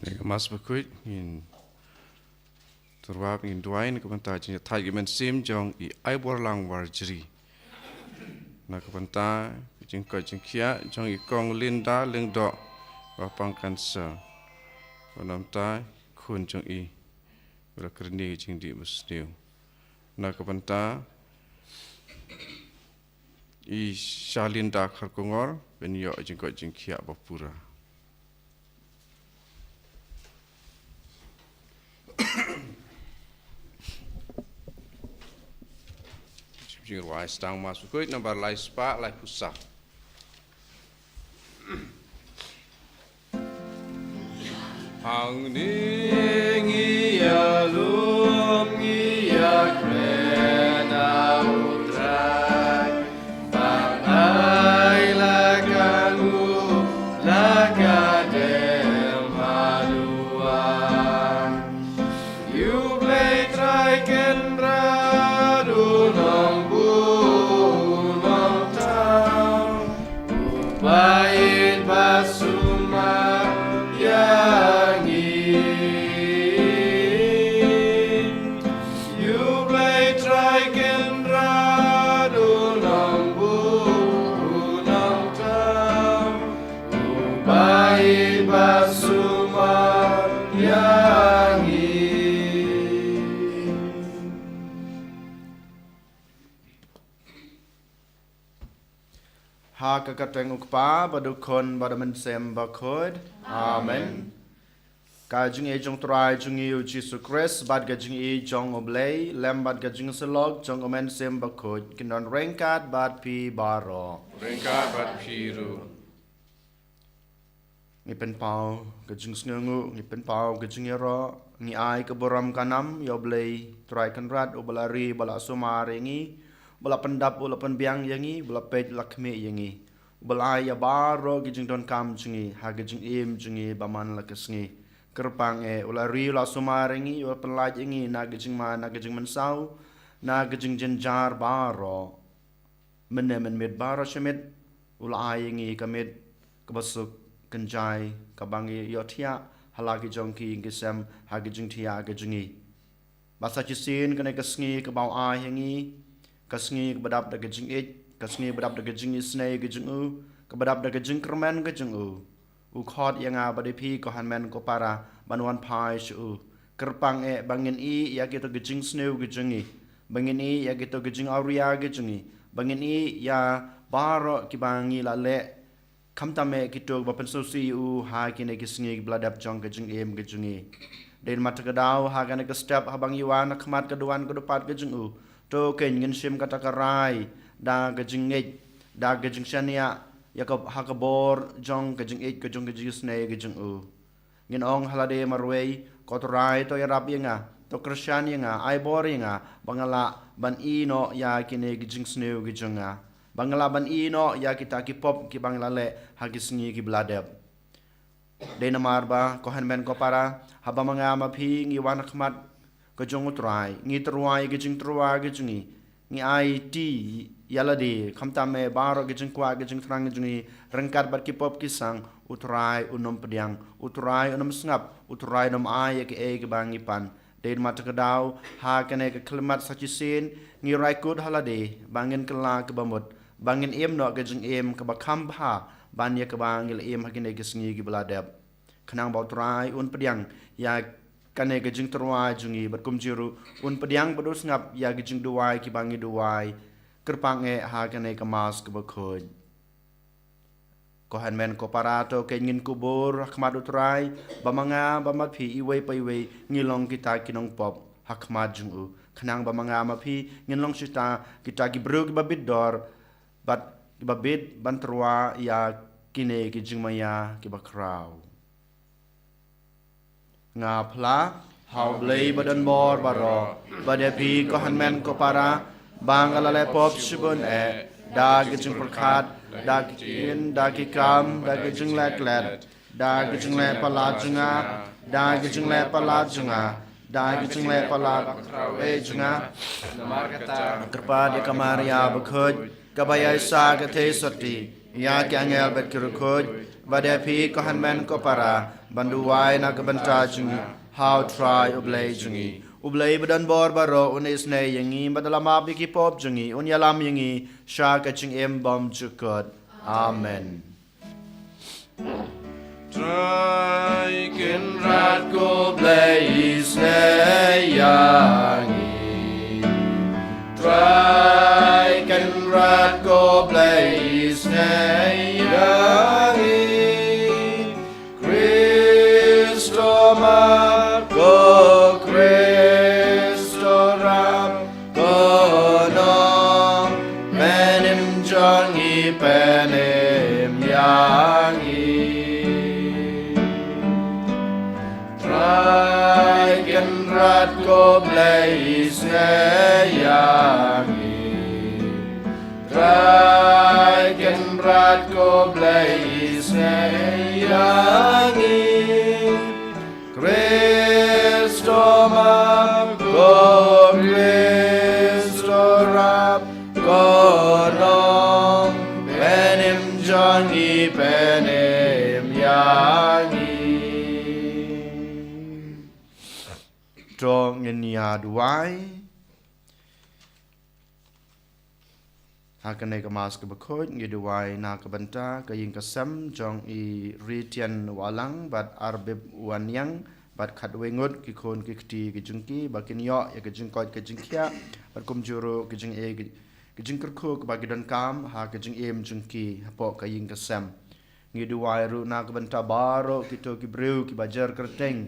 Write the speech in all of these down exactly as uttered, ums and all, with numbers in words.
Ka Mass Bakhuid, ngin tyrwa, ngin duwai na ka bynta jingïathait ka mynsiem jong i Aiborlang Warjri. Na ka bynta ka jingkoit jingkhiah jong i Kong Linda Lyngdoh, ba pang cancer. Ba namta khun jong i ba la kyrni ka jingdih basniew. Na ka bynta i Shalinda Kharkongor, ban ïoh jingkoit jingkhiah ba pura. Jingrwai sdang Mass Bakhuid nambar lai spah lai phew saw. Hangne ngi ïalum ngi ïakren ha U Trai, ban ai la ka nguh la ka dem ha duwan. Ïa U Blei Trai Kynrad u nongbuh u nongthaw, uba ïeit ba sumar ïa ngi. Ïa U Blei Trai Kynrad u nongbuh u nongthaw, uba ïeit ba sumar ïa ngi. Ha ka kyrteng U Kpa bad U Khun bad U Mynsiem Bakhuid. Amen. Ka jingïeit jong U Trai jong ngi U Jisu Khrist bad ka jingïeit jong U Blei lem bad ka jingsyllok jong U Mynsiem Bakhuid kin don ryngkat bad phi baroh. Ryngkat bad phi ruh. Ngi pynpaw ka jingsngewnguh, ngi pynpaw ka jingïaroh, ngi ai ka burom ka nam ïa U Blei Trai Kynrad, uba la ri, uba la sumar ïa ngi, uba la pyndap, uba la pynbiang ïa ngi, uba la peit, la khmih ïa ngi, uba la ai ïa baroh ki jingdonkam jong ngi ha ka jingim jong ngi ba man la ka sngi. Kyrpang eh, u la ri, u la sumar ïa ngi, u la pynlait ïa ngi na ka jingma, na ka jingmynsaw, na ka jingjynjar baroh. Mynne mynmiet baroh shi miet u la ai ïa ngi ka miet kaba suk kynjai, kaba ngi ïohthiah ha la ki jong ki ïing ki sem ha ki jingthiah ki jong ngi. Bad sa shisien kane ka sngi kaba u ai ïa ngi, ka sngi kaba dap da ka jingïeit, ka sngi kaba dap da ka jingisynei ka jong u, kaba dap da ka jingkyrmen ka jong u. U khot ïa nga bad ïa phi ko hynmen ko para ban wan phai sha u. Kyrpang eh ba ngin ïeh ïa kito ki jingsniew ki jong ngi, ba ngin ïeh ïa kito ki jingawria ki jong ngi, ba ngin ïeh ïa baroh kiba ngi la leh, khamtam eh kito ba pynsngewsih ïa u ha kine ki sngi kiba la dep jong ka jingim ki jong ngi. Dei namar kata ka daw ha kane ka step haba ngi wan ha khmat ka duwan ka dupat ka jong u, to kein ngin shim kata ka rai da ka jingngeit, da ka jingshaniah ïa ka, ha ka bor jong ka jingïeit ka jong ka jingisynei ka jong u. Ngin ong ha lade marwei, ko Trai to ïarap ïa nga, to kyrshan ïa nga, ai bor ïa nga ba nga lah ban ïeh noh ïa kine ki jingsniew ki jong nga, ba nga lah ban ïeh noh ïa kita ki pop kiba nga la leh ha ki sngi kiba la dep. Dei namar ba ko hynmen ko para, haba ma nga ma phi ngi wan ha khmat ka jong u Trai, ngi tyrwa ïa ki jingtyrwa ki jong ngi, ngi aiti ïa lade, khamtam eh baroh ki jingkwah ki jingthrang ki jong ngi ryngkat bad ki pop ki sang, u Trai un ym pdiang, u Trai un ym sngap, u Trai un ym ai ïa kiei kiba ngi pan. Dei namar kata ka daw ha kane ka khyllipmat sa shisien ngi rai kut ha lade ba ngin kylla kaba mut, ba ngin im noh ka jingim kaba kham bha ban ïa kaba ngi la im ha kine ki sngi kiba la dep. Khnang ba u Trai un pdiang ïa kane ka jingtyrwa jong ngi bad kumjuh ruh un pdiang bad un sngap ïa ka jingduwai kiba ngi duwai. Kyrpang eh ha kane ka Mass kaba khuid. Ko hynmen ko para, to kein ngin kubur ha khmat u Trai, ba ma nga ba ma phi iwei pa iwei ngi long kita ki nongpop ha khmat jong u. Khnang ba ma nga ma phi ngin long shisha kita ki briew kiba bit dor bad kiba bit ban tyrwa ïa kine ki jingmaïa kiba khraw. Nga phla ha u Blei ba don bor baroh, bad ïa phi ko hynmen ko para, ba nga la leh pop shibun eh, da ki jingpyrkhat, da ki ktien, da ki kam, da ki jingleh klet, da ki jingleh palat jong nga, da ki jingleh palat jong nga, da ki jingleh palat eh jong nga. Namar kata, kyrpad ïa ka Maria bakhuid, kaba ïaisah ka theisotti, ïa ki angel bad ki riewkhuid, bad ïa phi ko hynmen ko para, ban duwai na ka bynta jong ngi ha U Trai U Blei jong ngi. U Blei ba don bor baroh un isynei ïa ngi, bad un ïalam ïa ki pop jong ngi, un ïalam ïa ngi sha ka jingim bymjukut. Amen. Trai Kynrad ko Blei isynei ïa ngi. Trai Kynrad ko Blei isynei ïa ngi. Khrist u map, ko Khrist u rap, ko nongpynim jong ngi, pynim ïa ngi. Trai Kynrad ko Blei isynei ïa ngi. Trai Kynrad ko Blei isynei ïa ngi. Khrist u map, ko Khrist u rap, ko nongpynim jong ngi, pynim ïa ngi. To ngin ïa duwai. Ha kane ka Mass kaba khuid ngi duwai na ka bynta ka ïing ka sem jong i Ritian Wahlang bad Arbib Wanniang bad khatwei ngut ki khun ki kti ki jong ki, ba kin ïoh ïa ka jingkoit ka jingkhiah bad kumjuh ruh ka jingïeit, ka jingkyrkhu kaba ki donkam ha ka jingim jong ki hapoh ka ïing ka sem. Ngi duwai ruh na ka bynta baroh kito ki briew kiba jer kyrteng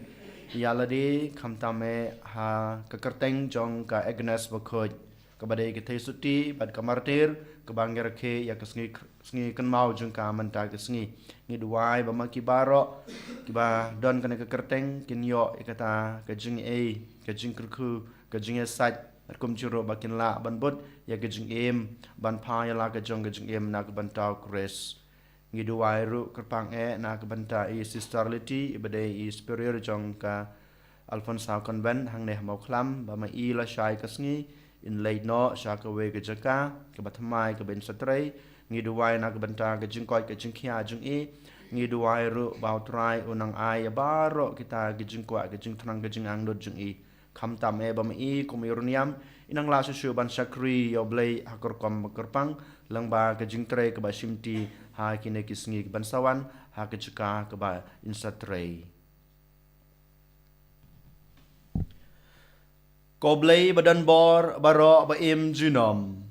ïa lade, khamtam eh ha ka kyrteng jong ka Agnes Bakhuid, kaba dei ka theisotti bad ka martir, kaba ngi rakhe ïa ka sngi, sngi kynmaw jong ka mynta ka sngi. Ngi duwai ba ma ki baroh kiba don kane ka kyrteng kin ïoh ïa kata ka jingïeit, ka jingkyrkhu, ka jingïasaid, bad kumjuh ruh ba kin lah ban bud ïa ka jingim, ban phah ïa la ka jong ka jingim na ka bynta U Khrist. Ngi duwai ruh kyrpang eh na ka bynta i Sister Liti, iba dei i Superior jong ka Alphonsa Convent hangne ha Mawkhlam, ba ma i lashai ka sngi in leit noh sha kawei ka jaka kaba thymmai kaba in sa trei. Ngi duwai na ka bynta ka jingkoit ka jingkhiah jong i. Ngi duwai ruh ba U Trai un nang ai ïa baroh kita ka jingkwah ka jingthrang ka jingangnud jong i. Khamtam eh ba ma i kum i riewniam in nang lah shuh shuh ban shakri ïa U Blei ha ka rukom ba kyrpang, lyngba ka jingtrei kaba shimti ha kine ki sngi kiban sa wan ha ka jaka kaba in sa trei. Ko Blei ba don bor baroh ba im junom,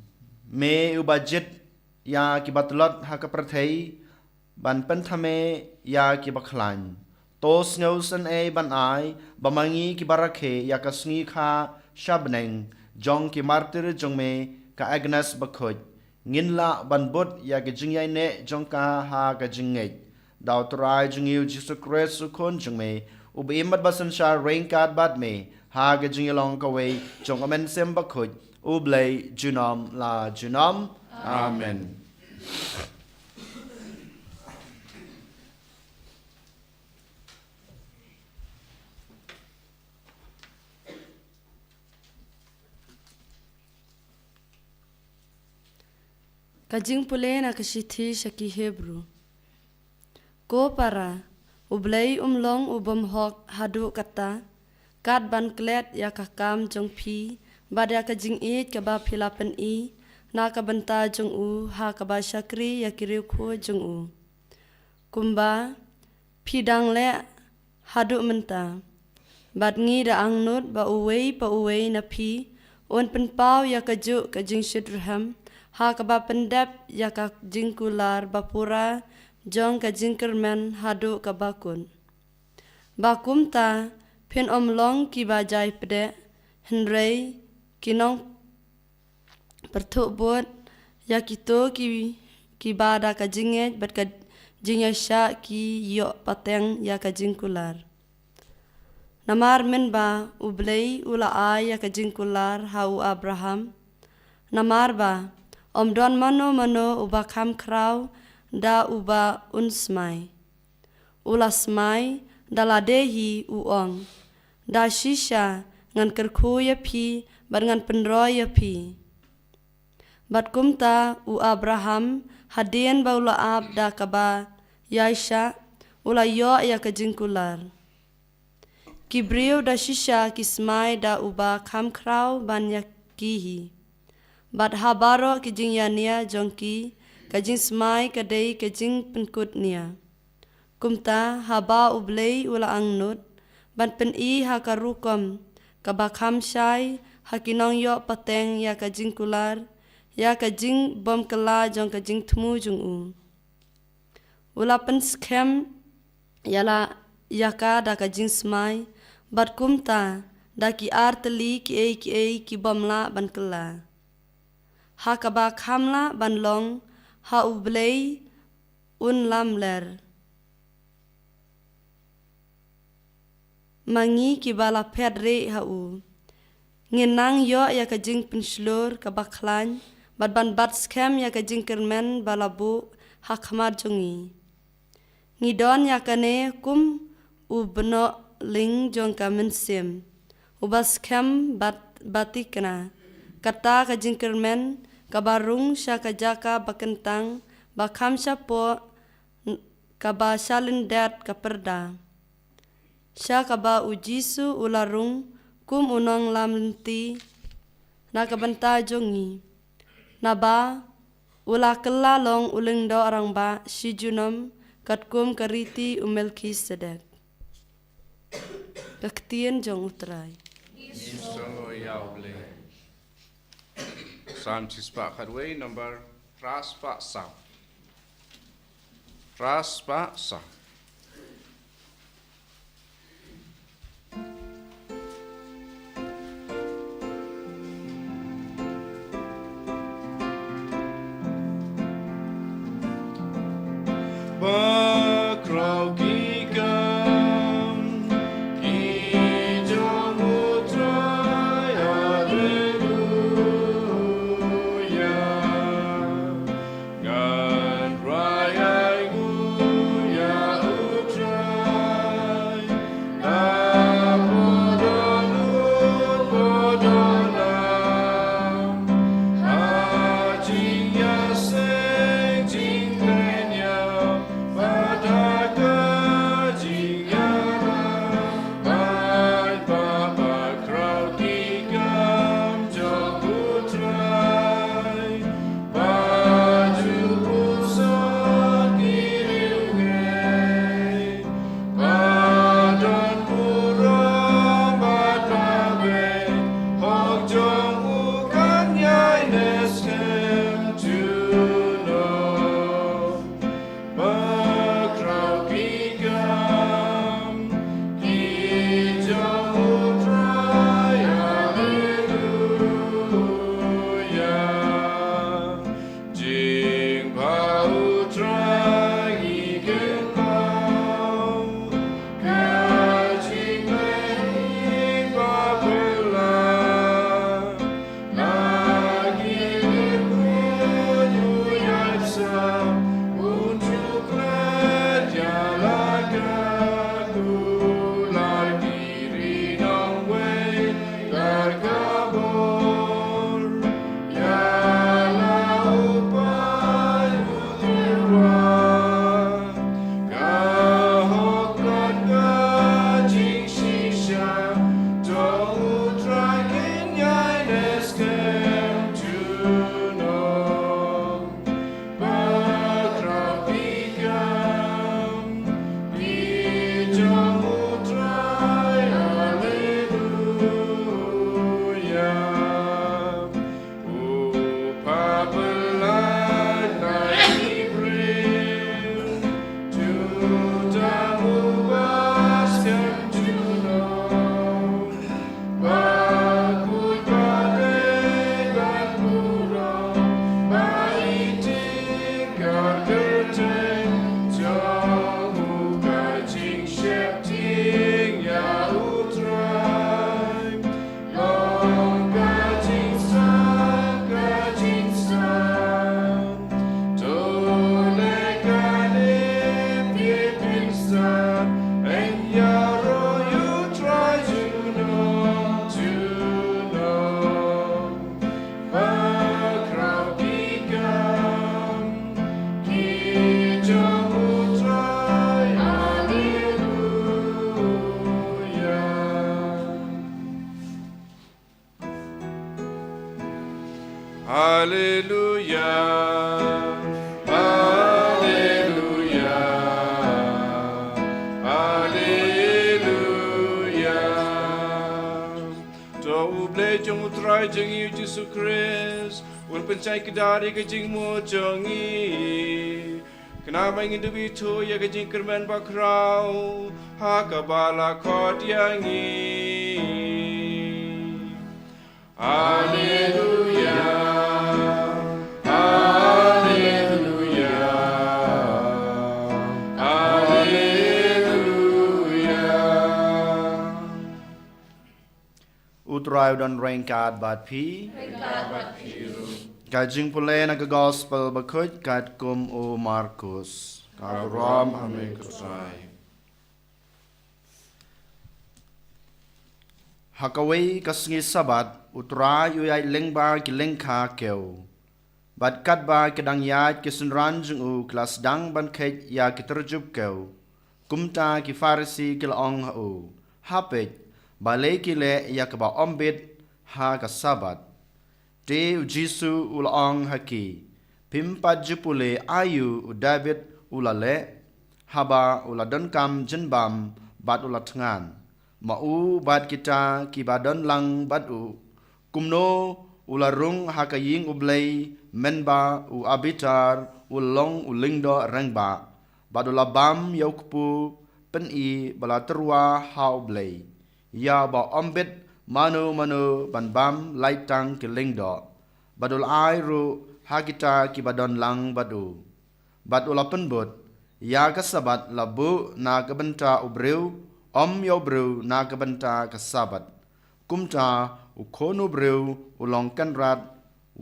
me uba jied ïa kiba tlot ha ka pyrthei ban pynthame ïa kiba khlaiñ. To sngewsynei ban ai ba ma ngi kiba rakhe ïa ka sngi kha sha bneng jong ki martir jong me ka Agnes Bakhuid, ngin lah ban bud ïa ka jingïaineh jong ka ha ka jingngeit. Da U Trai jong ngi U Jisu Khrist U Khun jong me, uba im bad ba synshar ryngkat bad me ha ka jingïalong kawei jong U Mynsiem Bakhuid, U Blei junom la junom. Amen. Ka jingpule na ka shithi sha ki Hebru. Ko para, U Blei um long u bymhok haduh katta, kat ban klet ïa ka kam jong phi bad ïa ka jingïeit kaba phi la pyni na ka bynta jong u ha kaba shakri ïa ki riewkhuid jong u, kumba phi dang leh haduh mynta. Bad ngi da angnud ba uwei pa uwei na phi un pynpaw ïa kajuh ka jingshitrhem ha kaba pyndep ïa ka jingkular ba pura jong ka jingkyrmen haduh kaba kut. Ba kumta phin ym long kiba jai pdeh, hynrei ki nongpyrthuh bud ïa kito ki, kiba da ka jingngeit bad ka jingïaishah ki ïoh pateng ïa ka jingkular. Namar mynba U Blei u la ai ïa ka jingkular ha u Abraham, namar ba ym don mano mano uba kham khraw da uba un smai. U la smai da lade hi, u ong: Da shisha ngan kyrkhu ïa phi bad ngan pynroi ïa phi. Bad kumta u Abraham Hadien ba u la ap da kaba ïaishah, u la ïoh ïa ka jingkular. Ki briew da shisha ki smai da uba kham khraw ban ïa ki hi. Bad ha baroh ki jingïania jong ki, ka jingsmai ka dei ka jingpynkut nia. Kumta, haba U Blei u la angnud ban pyni ha ka rukom kaba kham shai ha ki nongïoh pateng ïa ka jingkular, ïa ka jingbymkylla jong ka jingthmu jong u. U la pynskhem ïa la ïa ka da ka jingsmai, bad kumta da ki artylli kiei kiei ki bym lah ban kylla. Ha kaba kham lah ban long ha U Blei un lamler. Ma ngi kiba la phet rieh ha u, ngin nang ïoh ïa ka jingpynshlur kaba khlaiñ, bad ban bat skhem ïa ka jingkyrmen ba la buh ha khmat jong ngi. Ngi don ïa kane kum u bnoh ling jong ka mynsiem, uba skhem bad ba thikna. Kata ka jingkyrmen kaba rung sha ka jaka ba kyntang, ba kham shapoh, kaba sha lyndet ka pyrda. Sha kaba U Jisu u la rung kum u nonglam lynti na ka bynta jong ngi. Naba u la kylla long u lyngdoh rangbah shi junom katkum ka riti U Melkisedek. Ka ktien jong U Trai. Psalm shispah khatwei, number phraspah saw. Phraspah saw. Ba khraw ki kam ki jong U Trai, haleluya. Ngan rai ai nguh ïa Haleluya, haleluya, haleluya. To U Blei jong U Trai jong ngi U Jisu Khrist un pynshai kdar ïa ka jingmut jong ngi, khnang ba ngin dup ithuh ïa ka jingkyrmen bakhraw ha kaba la khot ïa ngi. Haleluya, haleluya, haleluya. U Trai u don ryngkat bad phi. Ryngkat bad phi ruh. Ka jingpule na ka Gospel bakhuid katkum u Markus. Ka burom ha me ko Trai. Ha kawei ka sngi Sabbath, U Trai u ïaid lyngba ki lyngkha kew. Bad katba ki dang ïaid, ki synran jong u ki la sdang ban kheit ïa ki tyrjup kew. Kumta ki Pharisi ki la ong ha u, ha peit, balei ki leh ïa kaba ym bit ha ka Sabbath. Te U Jisu u la ong ha ki, phim pat ju pule aïu u Dabid u la leh, haba u la donkam jingbam bad u la thngan, ma u bad kita kiba don lang bad u, kumno u la rung ha ka ïing U Blei, mynba u Abiatar u long u lyngdoh rangbah, bad u la bam ïa u kpu pyni ba la tyrwa ha U Blei. Ïa ba ym bit mano mano ban bam lait tang ki lyngdoh. Bad u la ai ruh ha kita kiba don lang bad u. Bad u la pynbud, ïa ka Sabbath la buh na ka bynta u briew, ym ïa u briew na ka bynta ka Sabbath. Kumta U Khun u briew u long kynrad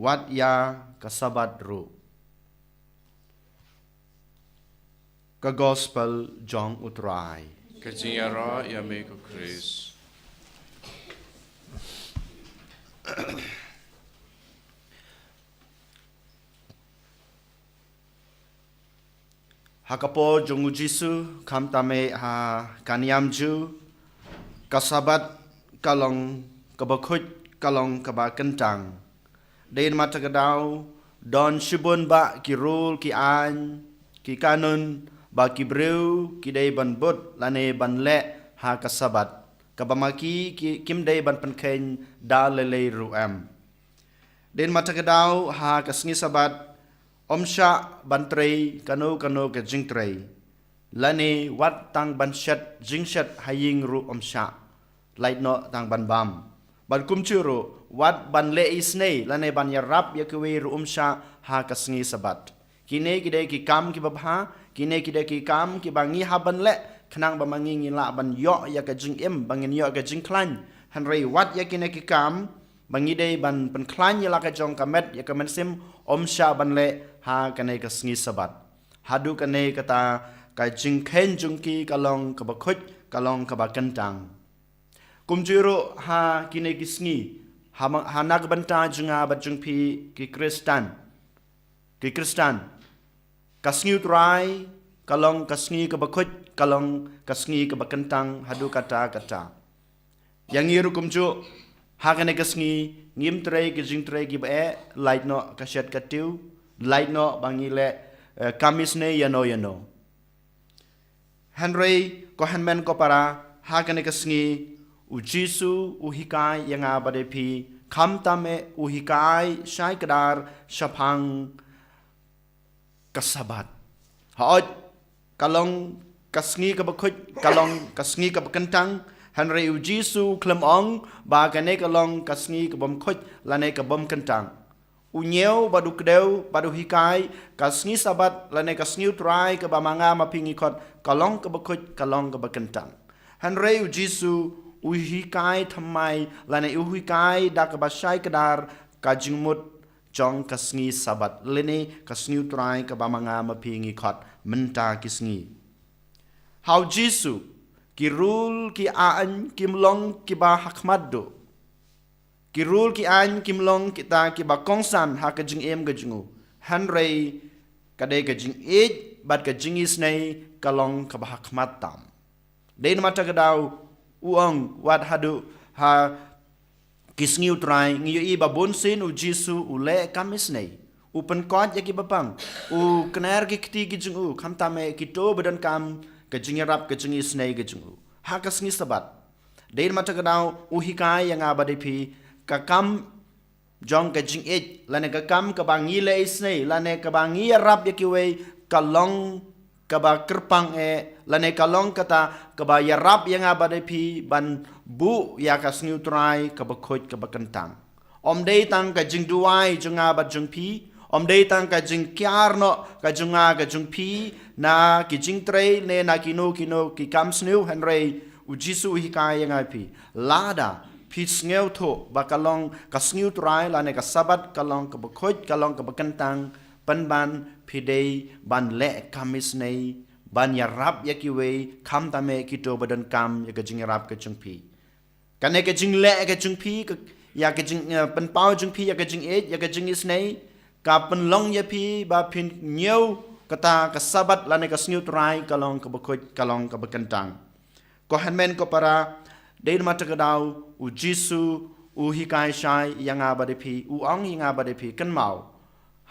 wat ïa ka Sabbath ruh. Ka Gospel jong U Trai. Ka jingïaroh ïa me ko Khrist. Ha ka por jong U Jisu, khamtam eh ha ka niam Jiw, ka Sabbath ka long kaba khuid, ka long kaba kyntang. Dei namar kata ka daw, don shibun bah ki rule, ki aiñ, ki kanun, ba ki briew ki dei ban bud lane ban leh ha ka Sabbath, kaba ma ki, ki, kim dei ban pynkheiñ da lei lei ruh em. Dei namar kata ka daw, ha ka sngi Sabbath, ym shah ban trei kano kano ka jingtrei. Lane wat tang ban shet jingshet ha ïing ruh ym shah. Lait noh tang ban bam. Bad kumjuh ruh, wat ban leh isynei, lane ban ïarap ïa kiwei ruh ym shah ha ka sngi Sabbath. Kine ki dei ki kam kiba bha, kine ki dei ki kam kiba ngi hap ban leh, khnang ba ma ngi ngin lah ban ïoh ïa ka jingim, ba ngin ïoh ka jingkhlaiñ. Hynrei wat ïa kine ki kam, ba ngi dei ban pynkhlaiñ ïa la ka jong ka met, ïa ka mynsiem, ym shah ban leh ha kane ka sngi Sabbath. Haduh kane kata ka jingkheiñ jong ki ka long kaba khuid, ka long kaba kyntang. Kumjuh ruh ha kine ki sngi, ha ma-, ha na ka bynta jong nga bad jong phi ki Khristan. Ki Khristan. Ka sngi U Trai, ka long ka sngi kaba khuid, ka long ka sngi kaba kyntang, haduh katta katta. Ïa ngi ruh kumjuh, ha kane ka sngi, ngim trei ki jingtrei kiba eh, lait noh ka shet ka tiew, lait noh ba ngi leh, eh, kam isynei ïano ïano. Hynrei, ko hynmen ko para, ha kane ka sngi, U Jisu, u hikai ïa nga bad ïa phi, khamtam eh, u hikai shai kdar, shaphang, ka Sabbath. Hooid, ka long ka sngi kaba khuid, ka long ka sngi kaba kyntang, hynrei U Jisu u khlem ong, ba kane ka long ka sngi kabym khuid, lane kabym kyntang. U ñiew, bad u kdew, bad u hikai, ka sngi Sabbath, lane ka sngi U Trai kaba ma nga ma phi ngi khot, ka long kaba khuid, ka long kaba kyntang. Hynrei U Jisu, u hikai thymmai, lane u hikai da kaba shai kdar, ka jingmut, jong ka sngi Sabbath, lane ka sngi U Trai kaba ma nga ma phi ngi khot, mynta ki sngi. Ha U Jisu, ki rule ki aiñ kim long kiba hakhmat duh. Ki rule ki aiñ kim long kita kiba kongsan ha ka jingim ka jong u. Hynrei ka dei ka jingïeit bad ka jingisynei ka long kaba hakhmat tam. Dei namar kata ka daw, u ong, wat haduh ha Ki sngi U Trai, ngi ïohi ba bun sien U Jisu u leh kam isnei. U pynkoit ïa ki bapang, u kner ki kti ki jong u, khamtam eh kito ba donkam ka jingïarap ka jingisnei ka jong u ha ka sngi Sabat. Dei namar kata ka daw u hikai ïa nga bad ïa phi, ka kam jong ka jingïeit, lane ka kam kaba ngi leh isnei, lane kaba ngi ïarap ïa kiwei, ka long kaba kyrpang eh, lane ka long kata kaba ïarap ïa nga bad ïa phi ban buh ïa ka sngi U Trai kaba khuid kaba kyntang. Ym dei tang ka jingduwai jong nga bad jong phi, ym dei tang ka jingkiar noh ka jong nga ka jong phi na ki jingtrei ne na kino kino ki kam sniew, hynrei U Jisu u hikai ïa nga ïa phi, lada phi sngewthuh ba ka long ka sngi U Trai lane ka Sabat ka long kaba khuid, ka long kaba kyntang, pynban phi dei ban leh kam isnei, ban ïarap ïa kiwei, khamtam eh kito ba donkam ïa ka jingïarap ka jong phi. Kane ka jingleh ka jong phi, ka, ïa ka jing, eh, pynpaw jong phi ïa ka jingïeit, ïa ka jingisnei, ka pynlong ïa phi ba phin ñiew kata ka Sabat lane ka sngi U Trai ka long kaba khuid, ka long kaba kyntang. Ko hynmen ko para, dei namar kata ka daw U Jisu u hikai shai ïa nga bad ïa phi, u ong ïa nga bad ïa phi, kynmaw,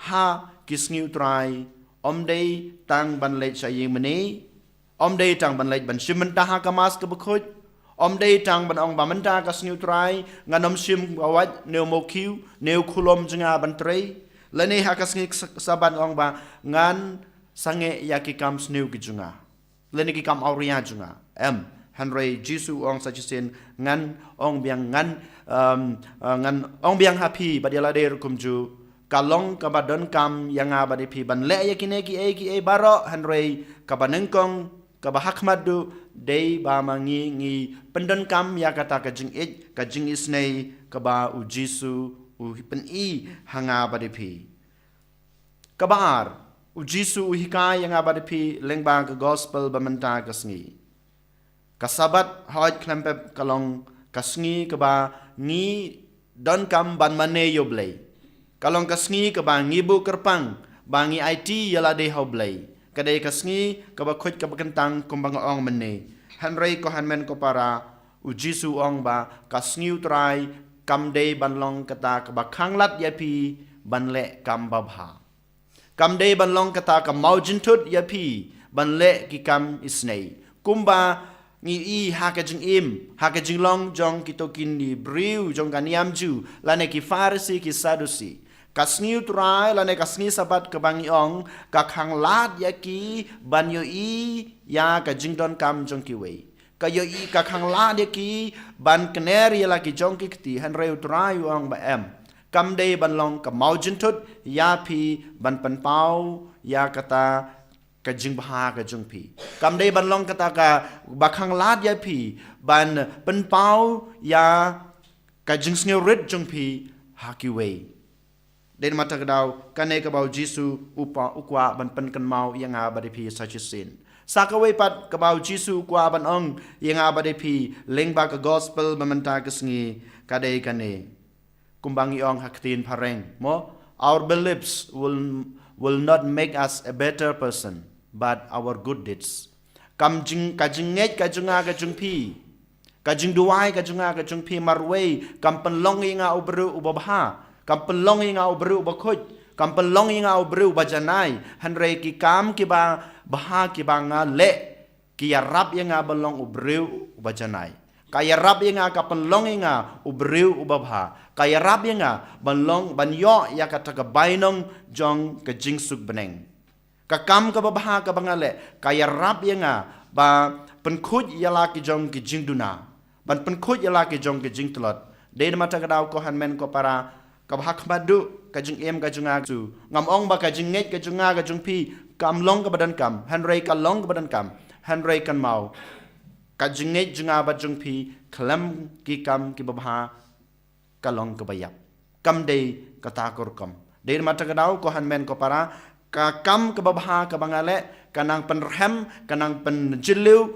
ha ki sngi U Trai, ym dei tang ban leit sha ïingmane, ym dei tang ban leit ban shim bynta ha ka Mass kaba khuid, ym dei tang ban ong ba mynta ka sngi U Trai ngan ym shim ka wait ne u mawkhiew ne u khulom jong nga ban trei, lane ha ka sngi Sa-, Sabat ong ba ngan sangeh ïa ki kam sniew ki jong nga, lane ki kam awria jong nga. Em, hynrei Jisu u ong sa shisien, ngan ong biang, ngan, em, eh, ngan ong biang ha phi bad ïa lade ruh kumjuh, ka long kaba donkam ïa nga bad ïa phi ban leh ïa kine kiei kiei baroh, hynrei kaba nyngkong, kaba hakhmat duh, dei ba ma ngi ngi pyndonkam ïa kata ka jingïeit, ka jingisnei kaba U Jisu u pyni ha nga bad ïa phi. Kaba ar, U Jisu u hikai ïa nga bad ïa phi lyngba ka Gospel ba mynta ka sngi. Ka Sabat, hooid khlem pep, ka long ka sngi kaba ngi donkam ban mane ïa U Blei. Ka long ka sngi kaba ngi buh kyrpang ba ngi aiti ïa lade ha U Blei. Ka dei ka sngi kaba khuid kaba kyntang kumba nga ong mynne. Hynrei ko hynmen ko para, U Jisu u ong ba ka sngi U Trai kam dei ban long kata kaba khanglad ïa phi ban leh kam babha. Kam dei ban long kata ka mawjynthut ïa phi ban leh ki kam isnei. Kumba ngi i ha ka jingim, ha ka jinglong jong kito kine briew jong ka niam Jiw, lane ki Pharisi, ki Sadusi. Ka sngi U Trai lane ka sngi Sabat kaba ngi ong, ka khanglad ïa ki ban ïohi ïa ka jingdonkam jong kiwei. Ka ïohi, ka khanglad ïa ki ban kner ïa la ki jong ki kti, hynrei U Trai u ong ba em. Kam dei ban long ka mawjynthut ïa phi ban pynpaw ïa kata ka jingbha ka jong phi. Kam dei ban long kata kaba khanglad ïa phi ban pynpaw ïa ka jingsngewrit jong phi ha kiwei. Dei namar kata ka daw, kane kaba U Jisu u pa, u kwah ban pynkynmaw ïa nga bad ïa phi sa shisien. Sa kawei pat kaba U Jisu u kwah ban ong ïa nga bad ïa phi lyngba ka Gospel ba mynta ka sngi, ka dei kane. Kumba ngi ong ha ktien phareng, mo, our beliefs will, will not make us a better person, but our good deeds. Kam jing, ka jingngeit ka jong nga ka jong phi, ka jingduwai ka jong nga ka jong phi marwei kam pynlong ïa nga u briew uba bha, kam pynlong ïa nga u briew uba khuid, kam pynlong ïa nga u briew uba janai, hynrei ki kam kiba bha kiba nga leh, ki ïarap ïa nga ban long u briew uba janai. Ka ïarap ïa nga, ka pynlong ïa nga u briew uba bha. Ka ïarap ïa nga ban long, ban ïoh ïa kata ka bainong jong ka jingsuk bneng. Ka kam kaba bha kaba nga leh, ka ïarap ïa nga ba pynkhuid ïa la ki jong ki jingduna, ban pynkhuid ïa la ki jong ki jingtlot. Dei namar kata ka daw ko hynmen ko para, kaba hakhmat duh ka jingim ka jong nga, ngam ong ba ka jingngeit ka jong nga ka jong phi kam long kaba donkam, hynrei ka long kaba donkam, hynrei kynmaw, ka jingngeit jong nga bad jong phi khlem ki kam kiba bha ka long kaba ïap. Kam dei kata ka rukom. Dei namar kata ka daw ko hynmen ko para, ka kam kaba bha kaba nga leh ka nang pynrhem, ka nang pynjylliew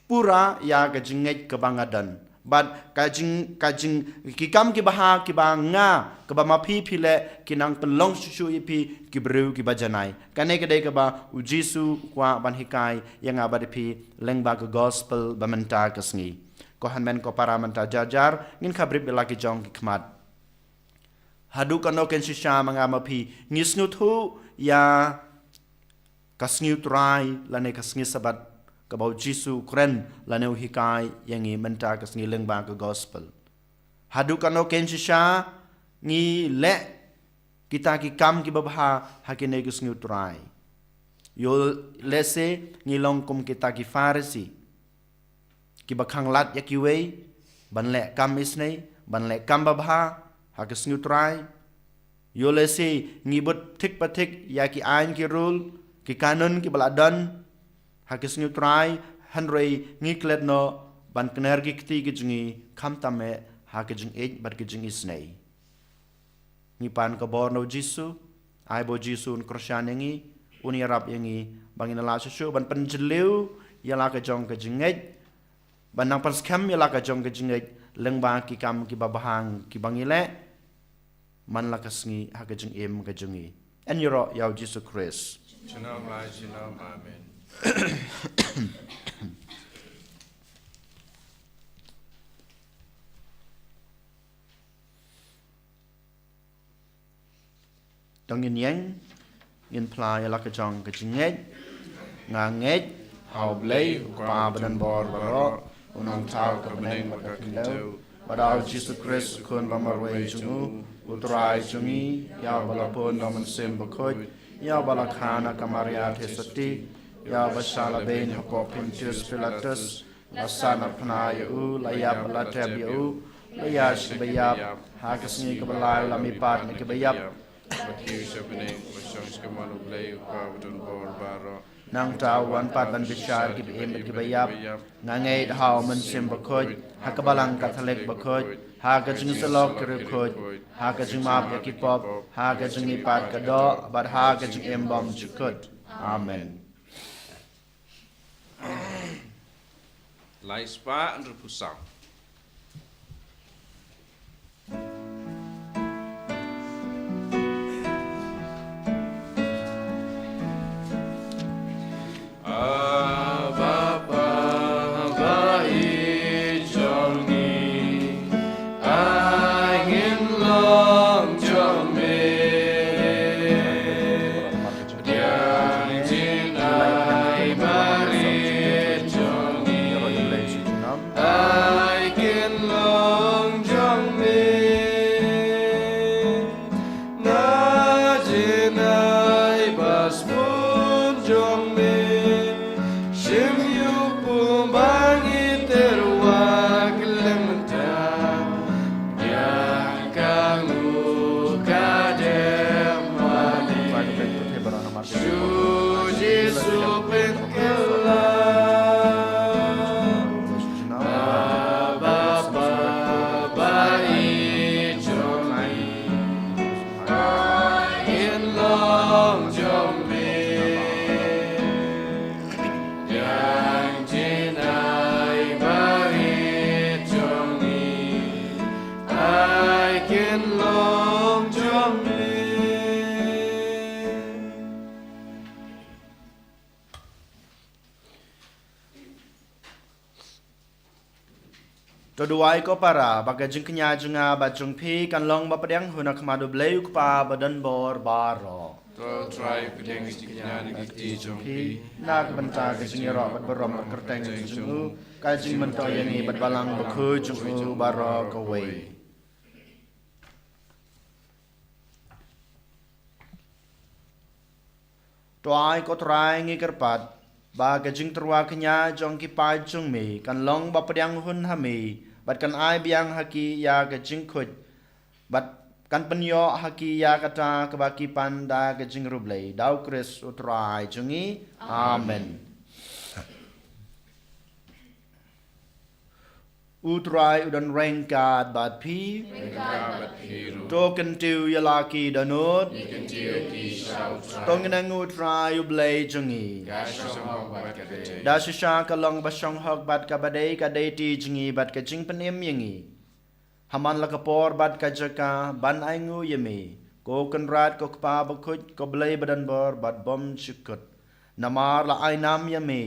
pura ïa ka jingngeit kaba nga don. Bad ka jing, ka jing, ki kam kiba bha kiba nga, kaba ma phi phi leh, ki nang pynlong shuh shuh ïa phi ki briew kiba janai. Kane ka dei kaba U Jisu u kwah ban hikai ïa nga bad ïa phi lyngba ka Gospel ba mynta ka sngi. Ko hynmen ko para mynta jar jar, ngin khabrip ïa la ki jong ki khmat. Haduh kano ken shisha ma nga ma phi, ngi sngewthuh ïa ka sngi u Trai, lane ka sngi Sabat, kaba u Jisu u kren, lane u hikai ïa ngi mynta ka sngi lyngba ka gospel. Haduh kano ken shisha, ngi leh kita ki kam kiba bha ha kine ki sngi u Trai. Ïoh lehse ngi long kum kita ki Pharisi, kiba khanglad ïa kiwei ban leh kam isynei, ban leh kam babha ha ki sngi u Trai. Ïoh lehse ngi bud thik pa thik ïa ki aiñ ki rule, ki kanun kiba la don ha ki sngi u Trai, hynrei ngi klet noh ban kner ki kti ki jong ngi, khamtam eh ha ki jingïeit bad ki jingisynei. Ngi pan ka bor na u Jisu, ai ba u Jisu un kyrshan ïa ngi, un ïarap ïa ngi, ba ngin lah shuh shuh ban pynjylliew ïa la ka jong ka jingngeit, ban nang pynskhem ïa la ka jong ka jingngeit lyngba ki kam kiba bha kiba ngi leh man la ka sngi ha ka jingim ka jong ngi. Yn ïaroh ïa u Jisu Khrist. Junom la junom, amen. To ngin ïeng, ngin phla ïa la ka jong ka jingngeit. Nga ngeit ha U Blei, U Kpa badonbor baroh, U Nongthaw ka bneng bad ka khyndew, bad ha U Jisu Khrist U Khun ba marwei jong u, U Trai jong ngi, ïa uba la bun da U Mynsiem Bakhuid, ïa uba la kha na ka Maria Theisotti, ïa uba shah la beiñ hapoh Pontius Pilatus, la sahnarphna ïa u, la ïap, la tep ïa u, la ïaid sha kiba ïap, ha ka sngi kaba lai la mihpat na kiba ïap. Bad kiew sha bneng, la shong sha kamon U Blei U Kpa badonbor baroh. Nangta un wan pat ban bishar kiba im bad kiba ïap. Nga ngeit ha U Mynsiem Bakhuid, ha ka Balang Katholik bakhuid, ha ka jingsyllok ki riewkhuid, ha ka jingmap ïa ki pop, ha ka jingmihpat ka doh, bad ha ka jingim bymjukut. Amen. Lai spah hynriewphew saw. Abba Father, i jong ngi, ai ngin long jong me. Pdiang jingim barit jong ngi, ai kin long jong me. Na jinai ba sbun jong me, shim ïa u pum ba ngi tyrwa khlem tang. Ïa ka ngu ka dem mane. Shu Jisu pynkylla. Abba Father, i jong ngi, ai kin long jong me. Pdiang jinai barit jong ngi, ai kin long jong me. To duwai ko para, ba ka jingkñia jong nga bad jong phi kan long ba pdiang hun ha khmat U Blei U Kpa badonbor baroh. To Trai pdiang ka jingkñia na ki kti jong phi, na ka bynta ka jingïaroh bad burom bad kyrteng jong u, ka jingmyntoi ïa ngi bad Balang Bakhuid jong u baroh kawei. To ai ko Trai ngi kyrpad ba ka jingtyrwa kñia jong ki paid jong me kan long ba pdiang hun ha me, bad kan ai biang ha ki ïa ka jingkhuid, bad kan pynïoh ha ki ïa kata kaba ki pan da ka jingriewblei, da U Khrist U Trai jong ngi. Amen. U Trai u don ryngkat bad phi. Ryngkat bad phi ruh. To kyntiew ïa la ki dohnud. Ngi kyntiew ïa ki sha U Trai. To ngin angnud U Trai U Blei jong ngi. Ka shong hok bad ka dei. Da shisha ka long ba shong hok bad kaba dei, ka dei ti jong ngi bad ka jingpynim ïa ngi ha man la ka por bad ka jaka ban ainguh ïa me, ko Kynrad, ko Kpa Bakhuid, ko Blei badonbor bad bymjukut. Namar la ai nam ïa me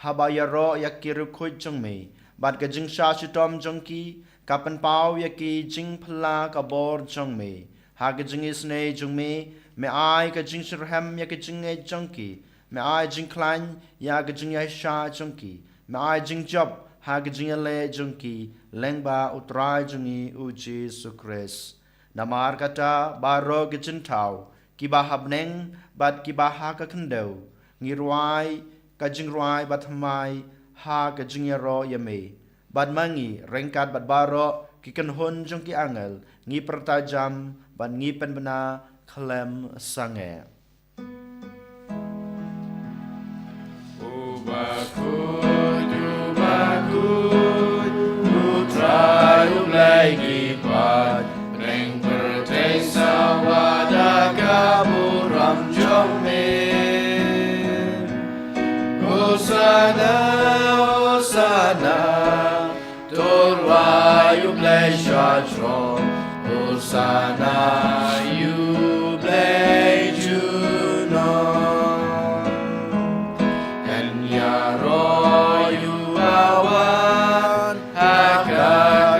haba ïaroh ïa ki riewkhuid jong me, bad ka jingshah shitom jong ki, ka pynpaw ïa ki jingphylla ka bor jong me. Ha ka jingisynei jong me, me ai ka jingshitrhem ïa ka jingngeit jong ki, me ai jingkhlaiñ ïa ka jingïaishah jong ki, me ai jingjop ha ka jingïaleh jong ki, lyngba U Trai jong ngi U Jisu Khrist. Namar kata baroh ki jingthaw, kiba ha bneng bad kiba ha ka khyndew, ngi rwai ka jingrwai bathymmai ha ka jingïaroh ïa me. Bad ma ngi ryngkat bad baroh ki kynhun jong ki angel, ngi pyrta jam bad ngi pynbna khlem sangeh. U bakhuid, u bakhuid, U Trai U Blei ki paid, bneng pyrthei sawa da ka burom jong me. Hosana, Hosana, to rwai ïa U Blei sha jrong. Hosana ïa U Blei junom. Kan ïaroh ïa uba wan ha ka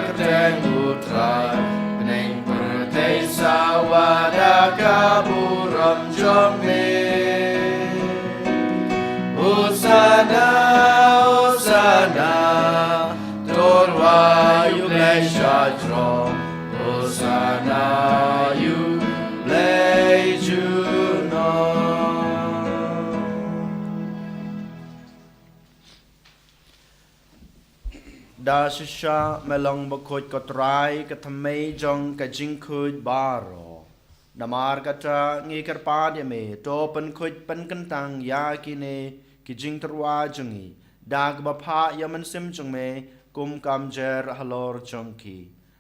kyrteng U Trai. Bneng pyrthei sawa da ka burom jong me. Hosana, Hosana, to rwai ïa U Blei sha jrong. Hosana ïa U Blei junom. Da shisha me long bakhuid ko Trai, ka thymmei jong ka jingkhuid baroh. Namar kata ngi kyrpad ïa me, to pynkhuid pynkyntang ïa kine ki jingtyrwa jong ngi da kaba phah ïa u Mynsiem jong me kum ka umjer halor jong ki,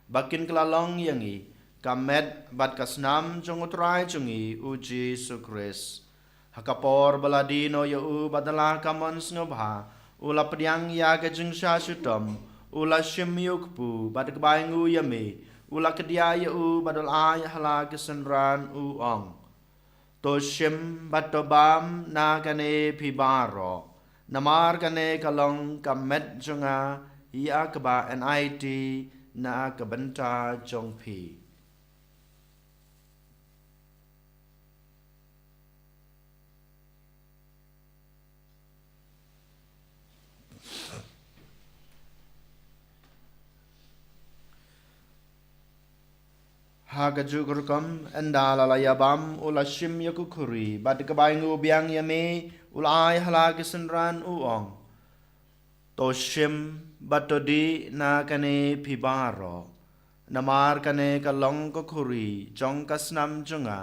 ba kin kylla long ïa ngi ka met bad ka snam jong U Trai jong ngi U Jisu Khrist. Ha ka por ba la die noh ïa u bad da la ka mon sngewbha, u la pdiang ïa ka jingshah shitom, u la shim ïa u kpu bad kaba ainguh ïa me, u la kdiah ïa u bad u la ai ha la ki synran, u ong: To shim bad to bam na kane phi baroh, namar kane ka long ka met jong nga, ïa kaba yn aiti na ka bynta jong phi. Ha kajuh ka rukom, ynda la la ïa bam, u la shim ïa ka khuri bad kaba ainguh biang ïa me, u la ai ha la ki synran, u ong: To shim bad to dih na kane phi baroh, namar kane ka long ka khuri jong ka snam jong nga,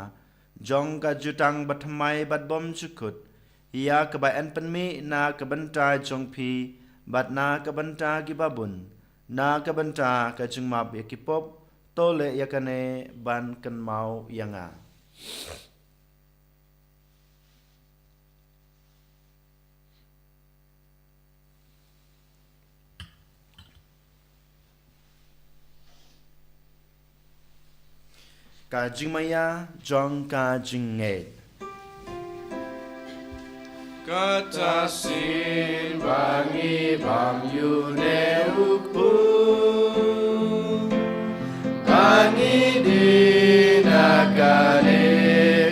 jong ka jutang bathymmai bad bymjukut, ïa kaba yn pynmih na ka bynta jong phi bad na ka bynta kiba bun, na ka bynta ka jingmap ïa ki pop. To leh ïa kane ban kynmaw ïa nga. Ka jingmaïa jong ka jingngeit. Kata shisien ba ngi bam ïa une u kpu, ba ngi dih na kane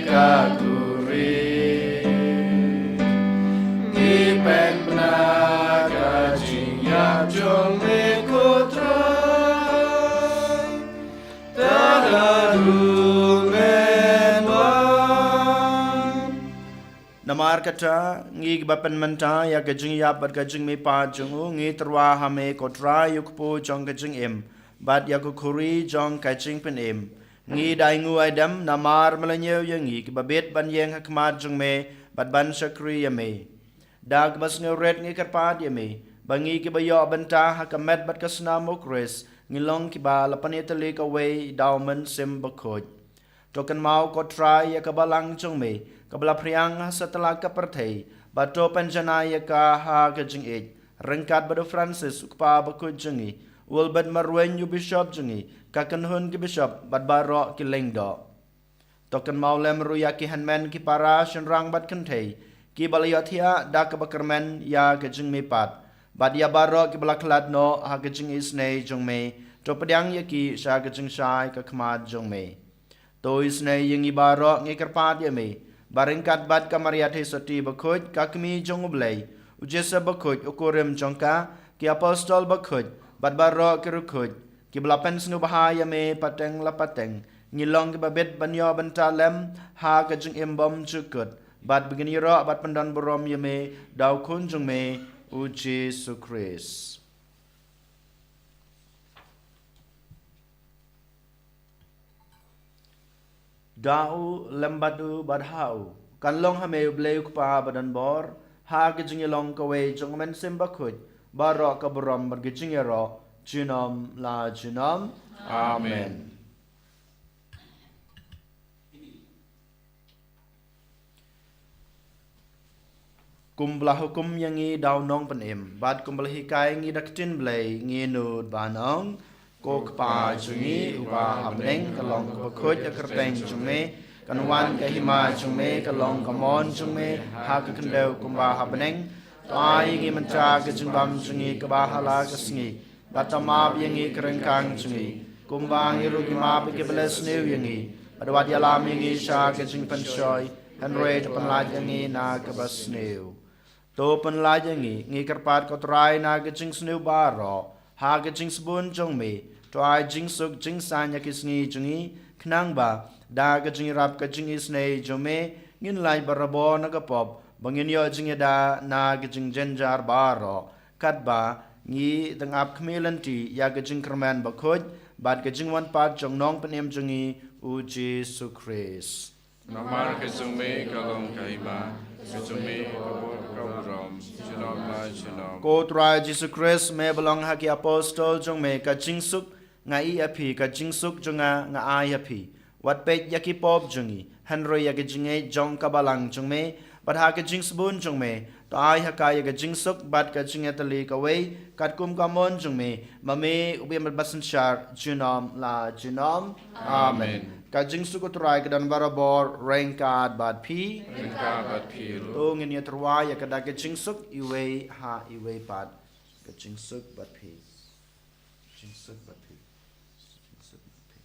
ka khuri, ngi pynbna ka jingïap jong me ko Trai, tad haduh men wan. Namar kata, ngi kiba pynmynta ïa ka jingïap bad ka jingmihpat jong u, ngi tyrwa ha me ko Trai ïa u kpu jong ka jingim bad ïa ka khuri jong ka jingpynim. Ngi da ainguh aidem namar me la ñiew ïa ngi kiba bit ban ïeng ha khmat jong me bad ban shakri ïa me. Da kaba sngewrit ngi kyrpad ïa me ba ngi kiba ïoh bynta ha ka met bad ka snam u Khrist, ngi long kiba la pynïatylli kawei da u Mynsiem Bakhuid. To kynmaw ko Trai ïa ka balang jong me kaba la phriang ha satlak ka pyrthei, bad to pynjanai ïa ka ha ka jingïeit, ryngkat bad u Francis u kpa bakhuid jong ngi, u Albert Marwein u bishop jong ngi, ka kynhun ki bishop bad baroh ki lyngdoh. To kynmaw lem ruh ïa ki hynmen ki para shynrang bad kynthei kiba la ïohthiah da kaba kyrmen ïa ka jingmihpat, Bad ïa baroh kiba la khlad noh ha ka jingisynei jong me, to pdiang ïa ki sha ka jingshai ka khmat jong me. To isynei ïa ngi baroh, ngi kyrpad ïa me, ba ryngkat bad ka Maria Theisotti bakhuid, ka kmie jong U Blei, u Joseph bakhuid, u kurim jong ka, ki apostol bakhuid, bad baroh ki riewkhuid kiba la pynsngewbha ïa me pateng la pateng, ngi long kiba bit ban ïoh bynta lem ha ka jingim bymjukut, bad ba ngin ïaroh bad pyndonburom ïa me da U Khun jong me, U Jisu Khrist. Da u, lem bad u, bad ha u, kan long ha me U Blei U Kpa badonbor, ha ka jingïalong kawei jong U Mynsiem Bakhuid, baroh ka burom bad ka jingïaroh junom la junom. Amen. Kumba la hukum ïa ngi da U Nongpynim, bad kumba la hikai ïa ngi da ka ktien Blei, ngi nud ban ong: Ko Kpa jong ngi uba ha bneng, ka long kaba khuid ka kyrteng jong me, kan wan ka hima jong me, ka long ka mon jong me ha ka khyndew kumba ha bneng. To ai ïa ngi mynta ka jingbam jong ngi kaba ha la ka sngi, bad to map ïa ngi ka ryngkang jong ngi, kumba ngi ruh ngi map ïa kiba leh sniew ïa ngi, bad wat ïalam ïa ngi sha ka jingpynshoi, hynrei to pynlait ïa ngi na kaba sniew. To pynlait ïa ngi, ngi kyrpad, ko Trai, na ka jingsniew baroh, ha ka jingsbun jong me, to ai jingsuk jingsaiñ ïa ki sngi jong ngi, khnang ba da ka jingïarap ka jingisynei jong me, ngin lait barabor na ka pop, ba ngin ïoh jingïada na ka jingjynjar baroh, katba ngi dang ap khmih lynti ïa ka jingkyrmen bakhuid bad ka jingwan pat jong U Nongpynim jong ngi, U Jisu Khrist. Namar ka jong me ka long ka hima, ka jong me ka bor ka burom, junom la junom. Ko Trai Jisu Khrist, me ba la ong ha ki apostol jong me, ka jingsuk nga ai ha phi, ka jingsuk jong nga nga ai ha phi. Wat peit ïa ki pop jong ngi, hynrei ïa ka jingngeit jong ka balang jong me, bad ha ka jingsbun jong me, to ai ha ka ïa ka jingsuk bad ka jingïatylli kawei, katkum ka mon jong me, ma me u bym bad basynshar junom la junom. Amen. Amen. Ka jingsuk U Trai ka don barabor ryngkat bad phi. Ryngkat bad phi ruh. To ngin ïatyrwa ïa ka da ka jingsuk iwei ha iwei pat. Ka jingsuk bad phi. Jingsuk bad phi. Jingsuk bad phi.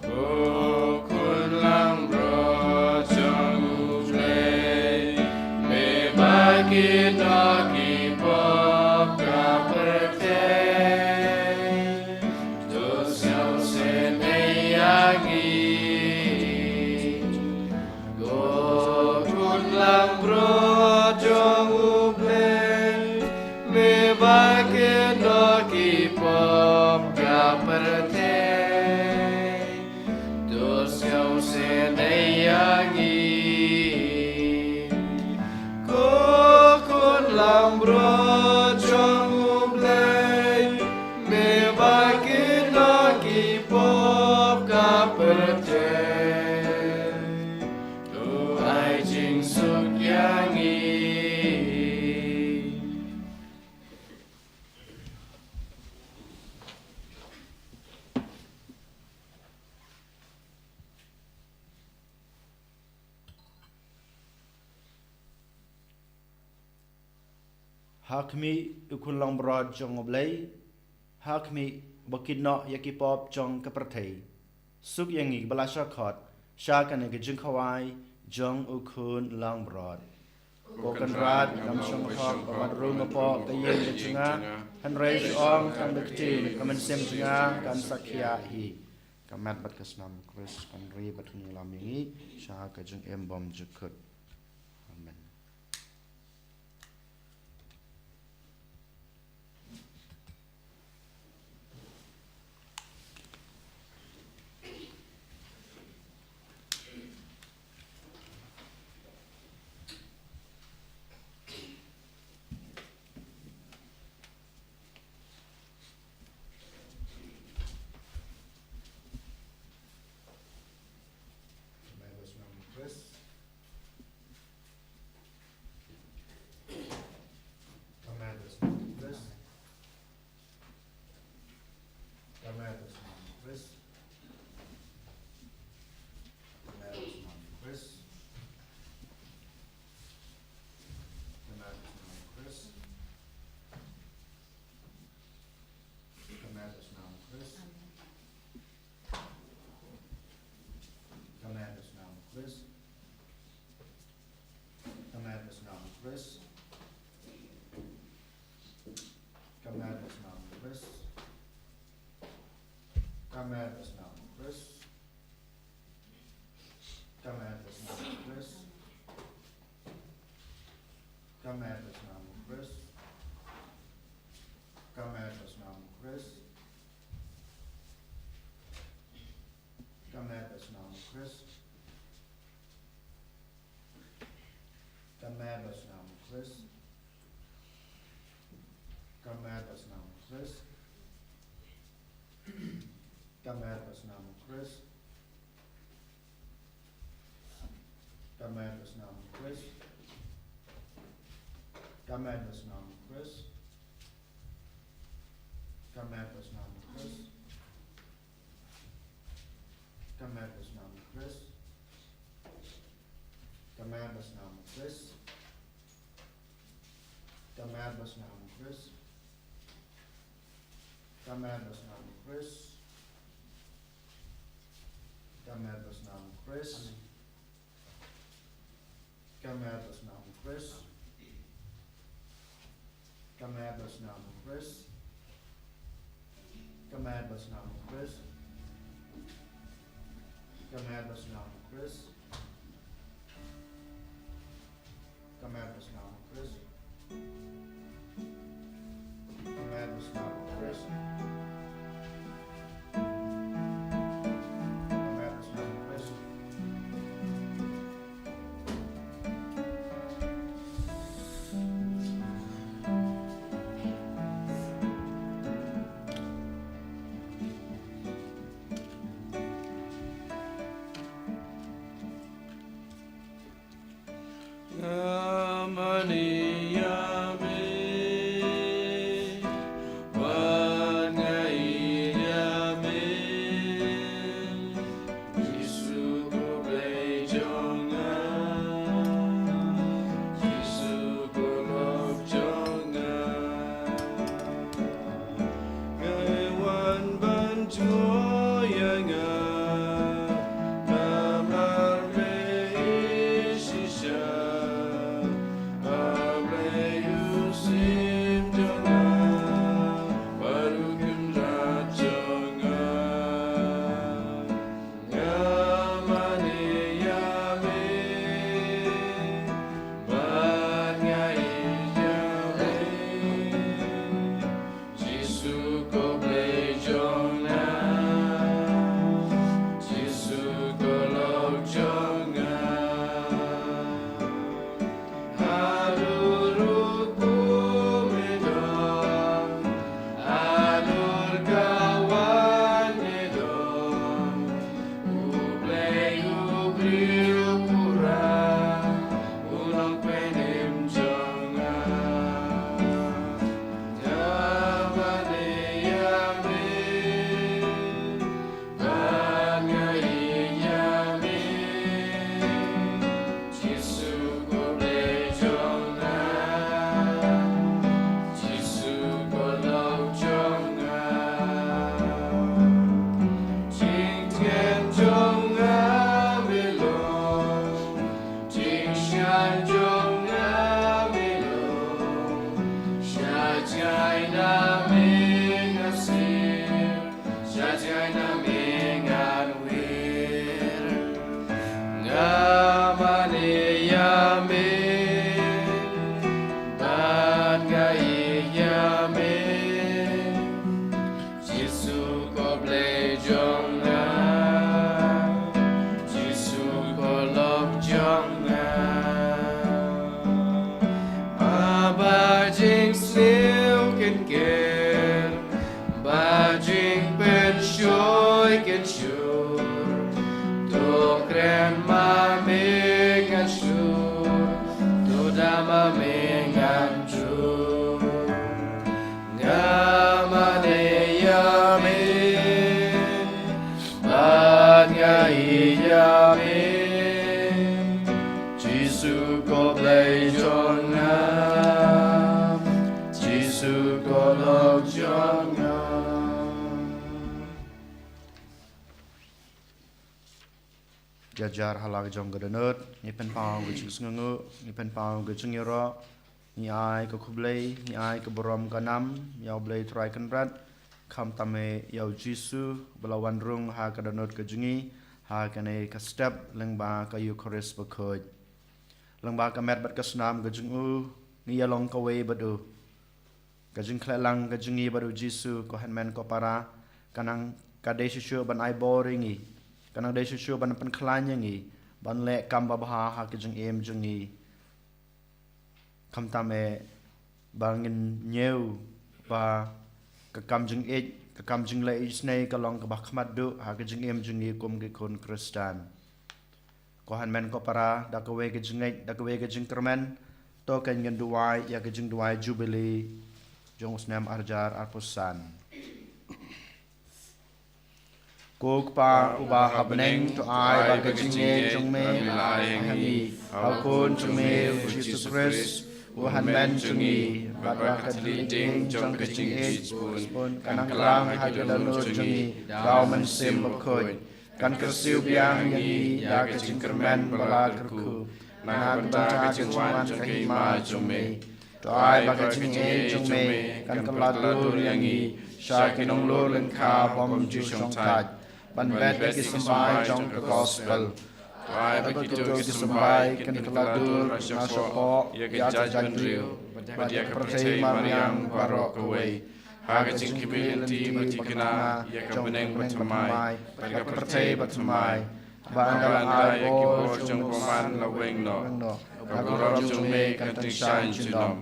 Ko Khun langbrot jong U Blei, me ba kit noh ki pop ka pyrthei, to sngewsynei ïa ngi. Ko Khun langbrot jong U Blei, me ba kit noh ki pop ka pyrthei, to sngewsynei ïa ngi. Ko Khun langbrot jong U Blei, me ba kit noh ki pop ka pyrthei, to ai jingsuk ïa ngi. Ha khmih, U Khun langbrot jong U Blei, ha khmih ba kit noh ïa ki pop jong ka pyrthei. Suk ïa ngi ba la shah khot sha kane ka jingkhawai jong U Khun langbrot. Ko Kynrad, ngam shong hok ba wat rung hapoh ka ïing ka jong nga, hynrei shu ong tang da ka ktien, ka mynsiem jong nga kan sa khiah hi. Ka met bad ka snam U Khrist kan ri bad kan ïalam ïa ngi sha ka jingim bymjukut. Amen. Ka met ba snam u Khrist. Ka met ba snam u Khrist. Ka met ba snam u Khrist. Ka met ba snam u Khrist. Ka met ba snam u Khrist. Ka met ba snam u Khrist. Ka met ba snam u Khrist. Ka met ba snam u Khrist. Ka met ba snam u Khrist. Ka met ba snam u Khrist. Ka met ba snam u Khrist. Ka met ba snam u Khrist. Ka met ba snam u Khrist. Ka met ba snam u Khrist. Ka met ba snam u Khrist. Ka met ba snam u Khrist. Amen. Ka met ba snam u Khrist. Ka met ba snam u Khrist. Ka met ba snam u Khrist. Ka met ba snam u Khrist. Ka met ba snam u Khrist. Ka met ba snam u Khrist. Ka met ba snam u Khrist. Nga mane ïa me, bad nga ïeit ïa me. Jisu ko Blei jong nga, Jisu ko Lok jong nga. Nga wan ban jngoh ïa nga, namar me i shisha, A Blei u syiem jong nga, bad u Kynrad jong nga. Nga mane ïa me, bad nga ïeit ïa me. Jisu ko Blei jong nga, Jisu ko Lok jong nga. Halor u kum i don, halor ka wan i don, U Blei u briew pura, u Nongpynim jong nga. Nga mane ïa me, bad nga ïeit ïa me. Jisu ko Blei jong nga, Jisu ko Lok jong nga. Jingtngen jong nga me long, jingshai jong nga me long, sha jngai na me ngan sir, sha jngai na me ngan wir. Nga mane ïa me, bad nga ïeit ïa me. Jisu ko Blei jong nga, Jisu ko Lok jong nga. Haba jingsniew kin ker, ba jingpynshoi kin shur, to kren ma me ngan shur, to da ma me ngan jur. Nga mane ïa me, bad nga ïeit ïa me. Jisu ko Blei jong nga, Jisu ko Lok jong nga. Jar jar ha la ka jong ka dohnud, ngi pynpaw ka jingsngewnguh, ngi pynpaw ka jingïaroh, ngi ai ka khublei, ngi ai ka burom ka nam ïa U Blei Trai Kynrad, Khamtam eh ïa u Jisu ba la wan rung ha ka dohnud ka jong ngi ha kane ka step lyngba ka Eukharist bakhuid. Lyngba ka met bad ka snam ka jong u, ngi ïalong kawei bad u. Ka jingkhleh lang ka jong ngi bad u Jisu, ko hynmen ko para, ka nang ka dei shuh shuh ban ai bor ïa ngi, ka nang dei shuh shuh ban pynkhlaiñ ïa ngi ban leh kam babha ha ka jingim jong ngi. Khamtam eh ba ngin ñiew ba ka kam jingïeit, ka kam jingleh isynei ka long kaba khmat duh ha ka jingim jong ngi kum ki khun Khristan. Ko hynmen ko para, da kawei ka jingngeit, da kawei ka jingkyrmen, to kan ngin duwai ïa ka jingduwai Jubili jong u snem arhajar arphew san. Ko Kpa uba ha bneng, to ai ba ka jingngeit jong me ha ngi, ha u Khun jong me u Jisu Khrist, u hynmen jong ngi, bad ba ka dei ding jong ka jingïeit bun kan klang ha ka dohnud jong ngi da u Mynsiem Bakhuid. Kan kyrsiew biang ïa ngi ïa ka jingkyrmen ba la kyrkhu na ka bynta ka jingwan jong ka hima jong me. To ai ba ka jingïeit jong me kan kylla dur ïa ngi sha ki nonglor lyngkha bym ju shongthait ban bet ïa ki symbai jong ka gospel. To ai ba kito ki symbai kan kylla dur na shapoh ïa ka jaitbynriew bad ïa ka pyrthei mariang baroh kawei. Ha ka jingkhmih lynti ba thikna ïa ka bneng bathymmai bad ka pyrthei bathymmai, ba ynda la ai bor jong u bymman la weng noh, ka burom jong me kan tyngshaiñ junom.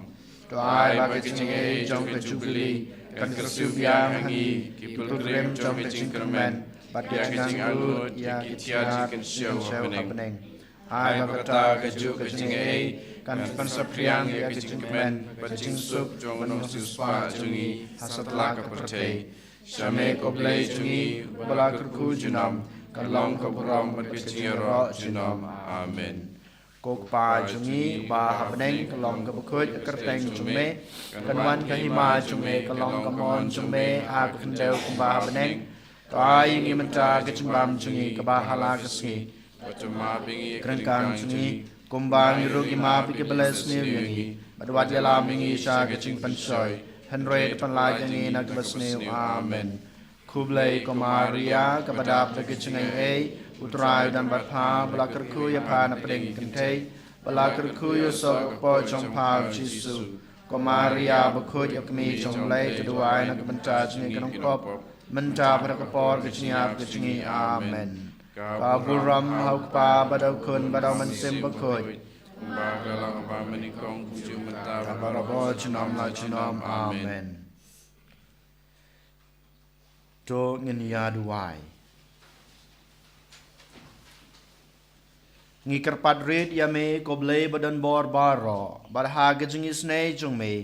To ai ba ka jingaiei jong ka Jubili kan kyrsiew biang ha ngi ki pilgrim jong ka jingkyrmen bad ka jingangnud ïa ki thiar jingkynshew ha bneng. Ai ba kata kajuh ka jingaiei kan pynsaphriang ïa ka jingkmen bad jingsuk jong u nongsiewspah jong ngi ha satlak ka pyrthei. Sha me ko Blei jong ngi, ba la kyrkhu junom, kan long ka burom bad ka jingïaroh junom. Amen. Ko Kpa jong ngi ba ha bneng, ka long kaba khuid ka kyrteng jong me, kan wan ka hima jong me, ka long ka mon jong me ha ka khyndew kumba ha bneng. To ai ïa ngi mynta ka jingbam jong ngi kaba ha la ka sngi. Bad to map ïa ngi ïa ka ryngkang jong ngi, kumba ngi ruh ngi map ïa kiba leh sniew ïa ngi. Bad wat ïalam ïa ngi sha ka jingpynshoi, hynrei to pynlait ïa ngi na kaba sniew. Amen. Khublei ko Maria, kaba dap da ka jingaiei, U Trai u don bad pha, ba la kyrkhu ïa pha na pdeng kynthei, ba la kyrkhu ïa u soh ka kpoh jong pha u Jisu. Ko Maria bakhuid, ka kmie jong U Blei, to duwai na ka bynta jong ngi ki nongpop, mynta bad ha ka por ka jingïap ka jong ngi. Amen. Ka burom ha U Kpa bad ha U Khun bad ha U Mynsiem Bakhuid. Kumba ka la long mynnyngkong, kumjuh mynta bad barabor, junom la junom. Amen. To ngin ïa duwai. Ngi kyrpad rit ïa me ko Blei ba don bor baroh, bad ha ka jingisynei jong me,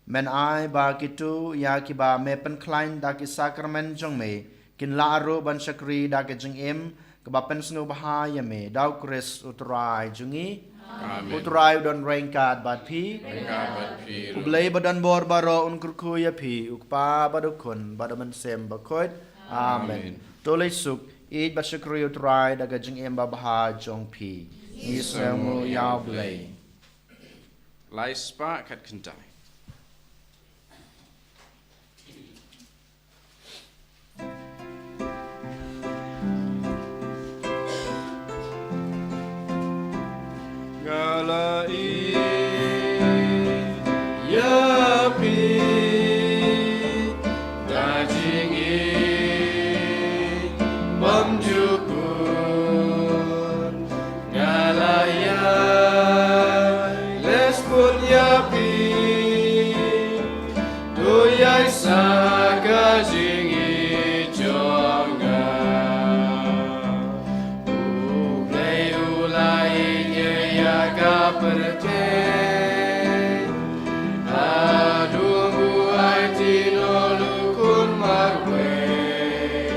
men ai ba kito ïa kiba me pynkhlaiñ da ki sakramen jong me kin lah ruh ban shakri da ka jingim kaba pynsngewbha ïa me, da U Khrist U Trai jong ngi. Amen. U Trai u don ryngkat bad phi. Ryngkat bad phi ruh. U Blei ba don bor baroh un kyrkhu ïa phi, U Kpa bad U Khun bad U Mynsiem Bakhuid. Amen. Amen. To leit suk, ïeit bad shakri U Trai da ka jingim babha jong phi. Ngi sngewnguh ïa U Blei. Lai spah khatkhyndai. Nga la ïeit ïa phi da jingïeit bymjukut. Nga la ïai leh sbun ïa phi, to ïai sah ka jingïeit jong nga. U Blei u la ïeit ïa ka pyrthei, haduh ba u aiti noh u Khun marwei.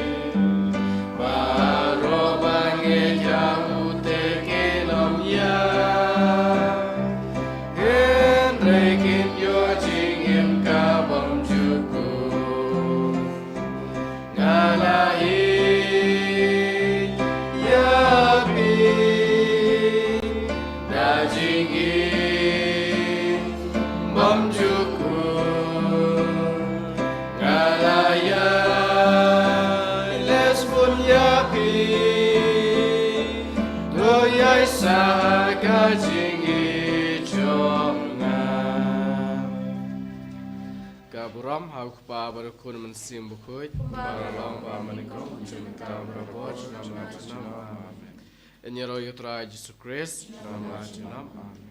Baroh ba ngeit ïa u te kin ym ïap, hynrei kin ïoh jingim ka bymjukut. Sa ka jingïeit jong nga. Ka burom ha u Kpa bad u Khun Mynsiem Bakhuid. Ba long ba mynnyngkong, mynta bad ka por, junom junom. Amen. Ïaroh ïa u Trai Jisu Khrist. Junom junom. Amen.